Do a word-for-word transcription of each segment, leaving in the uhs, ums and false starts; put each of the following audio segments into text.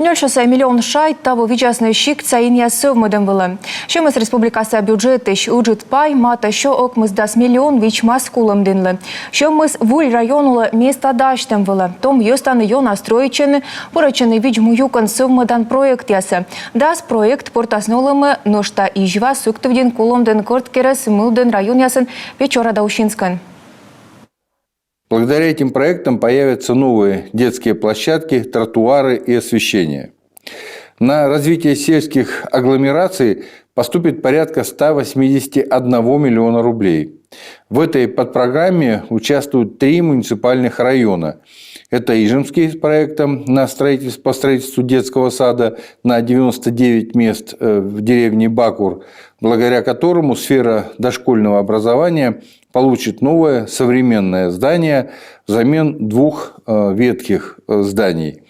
Нёльсё сай миллион шайт таво видзасны сиктса инъяс сӧвмӧдӧм вылӧ. Сьӧмыс республикаса бюджетысь. Ыджыд пай, матӧ сё ӧкмысдас миллион, вичмас Кулӧмдінлы. Сьӧмыс выль район улӧ места дасьтӧм вылӧ. Том йӧз тані ёна стрӧитчӧны, пырӧдчӧны видз-му юкӧн сӧвмӧдан проектъясӧ. Дас проект пӧртасны олӧмӧ нӧшта Изьва, Сыктывдін, Кулӧмдін, Кӧрткерӧс, Мылдін районъясын, Печора да Усинскын. Благодаря этим проектам появятся новые детские площадки, тротуары и освещение. На развитие сельских агломераций поступит порядка ста восьмидесяти одного миллиона рублей. В этой подпрограмме участвуют три муниципальных района. Это Ижемский с проектом на строительство, по строительству детского сада на девяносто девять мест э, в деревне Бакур, благодаря которому сфера дошкольного образования получит новое современное здание взамен двух э, ветхих э, зданий.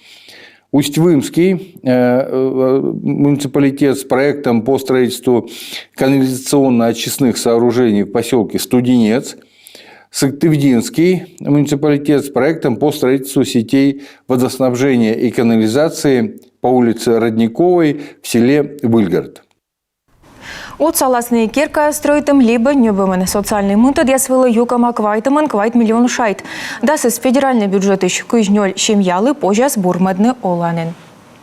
Усть-Вымский э, э, муниципалитет с проектом по строительству канализационно-очистных сооружений в поселке Студенец. Сыктывдинский муниципалитет с проектом по строительству сетей водоснабжения и канализации по улице Родниковой в селе Выльгород. Отсаласны керкаяс стрӧитӧм либӧ ньӧбӧмӧн. Социальнӧй мынтӧдъяс вылӧ юкӧма квайтымын квайт миллион шайт. Дасыс федеральнӧй бюджетысь. Кызь нёль семьялы позяс бурмӧдны оланін.